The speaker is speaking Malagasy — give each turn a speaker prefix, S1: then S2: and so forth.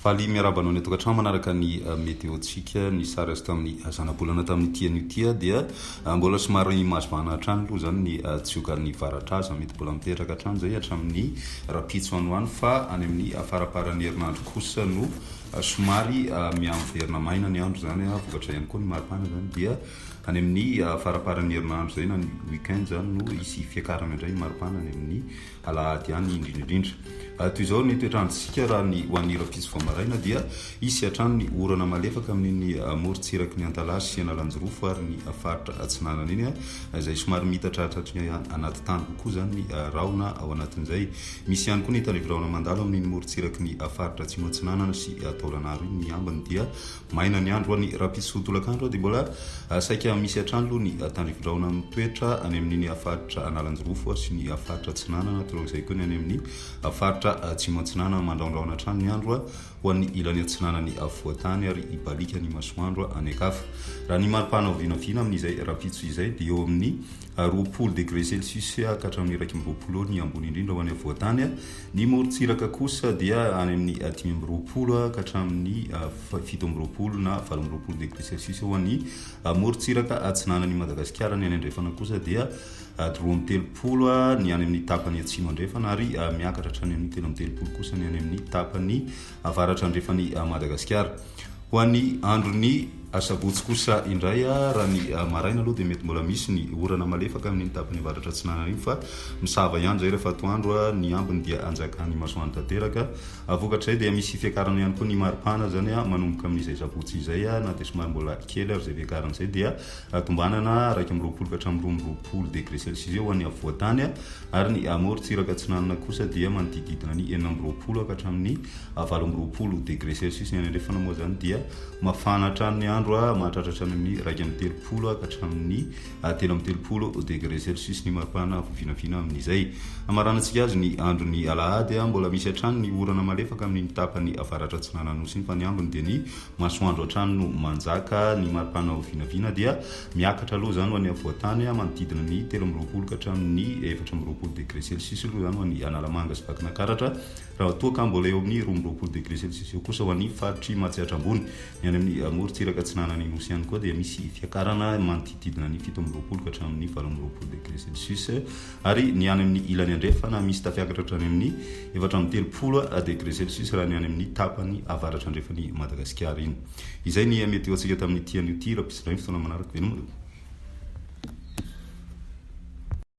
S1: Faly miarahaba anao any an-tokantrano manaraka ny météo-ntsika. Ny sary azo tamin'ny zanabolana tamin'ity anio ity dia mbola somary mazivana hatrany aloha izany ny tsiokan'ny varatra aza mety mbola mipetraka hatrany izay hatramin'ny rahampitso any ho any fa any amin'ny faramparan'ny herinandro kosa no somary miha-miverina maina ny andro izany vokatra ihany koa ny maripana izany dia any amin'ny faramparan'ny herinandro izay na ny week-end izany no hisy fiakarana indray ny maripana any amin'ny alahady ihany indrindra indrindra. Toy izao ny toetr'androntsika raha ny ho an'ny rahampitso vao maraina dia hisy hatrany ny orana malefaka amin'iny morontsiraky ny Antalaha sy Analanjirofo ary ny faritra atsinanana iny izay somary miitatra hatratr'ny anaty tany kokoa izany ny rahona ao anatin'izay. Misy ihany koa ny tandrivi-rahona mandalo amin'iny morontsiraky ny faritra atsimo atsinanana sy Taolagnaro iny. Ny ambiny dia Maina ny andro any rahampitso tolakandro dia mbola saika misy hatrany aloha ny tandrifindrahona mitoetra any amin'iny faritra Analanjirofo sy ny faritra Atsinanana, torak'izay koa ny any amin'ny faritra Atsimo Atsinanana. Mandrahondrahona hatrany ny andro ho an'ny ilany atsinanan'ny afovoan-tany ary hibaliaka ny masoandro any an-kafa. Raha ny maripana vinavina amin'izay rahampitso izay dia eo amin'ny 20 degré celsius ka hatramin'ny 21 eo ny ambony indrindra ho any afovoan-tany. Ny morontsiraka kosa dia any amin'ny 25 ka hatramin'ny 27 na 28 degré celsius ho an'ny morontsiraka atsinanan'i Madagasikara. Ny any andrefana kosa dia 32 ny any amin'ny tapany atsimo andrefana ary miakatra hatrany amin'ny 33 kosa ny any amin'ny tapany avaratra andrefan'i Madagasikara. Ho an'ny andron'ny asabotsy kosa indray, raha ny maraina aloha dia mety mbola misy ny orana malefaka amin'iny tapany avaratra atsinanana iny fa misava ihany izay rehefa atoandro, ny ambiny dia anjakan'ny masoandro tanteraka. Vokatr'izay dia misy fiakarana ihany koa ny maripana izany manomboka amin'izay sabotsy izay na dia somary mbola kely ary izay fiakarana izay dia tombanana 21 ka hatramin'ny 22 degré celsius eo ho an'ny afovoan-tany ary ny amorontsiraka atsinanana kosa dia manodididina ny 26 ka hatramin'ny 28 degré celsius. Ny any andrefana moa izany dia mafana hatrany ny andro, mahatratra hatrany amin'ny 31 ka hatramin'ny 33 degré celsius ny maripana vinavina amin'izay. Hamaranantsika azy ny andron'ny alahady, mbola misy hatrany ny orana malefaka amin'iny tapany avaratra atsinanan'ny nosy iny fa ny ambiny dia ny masoandro hatrany no manjaka. Ny maripana vinavina dia miakatra aloha izany ho an'ny afovoan-tany, manodidina ny 23 ka hatramin'ny 24 degré celsius aloha izany ho an'ny Analamanga sy Vakinankaratra. Raha toa ka mbola eo amin'ny 22 degré celsius eo kosa ho an'ny faritr'i Matsiatra Ambony. Ny any amin'ny morontsiraka atsinanan'ny Nosy ihany koa dia misy fiakarana manodididina ny 27 ka hatramin'ny 28 degré celsius ary ny any amin'ny ilany andrefana misy tafiakatra hatrany amin'ny 34 degré celsius raha ny any amin'ny tapany avaratra andrefan'i Madagasikara iny. Izay ny météo antsika tamin'ity anio ity. Raha-pisy indray ny fotoana manaraka, veloma daholo.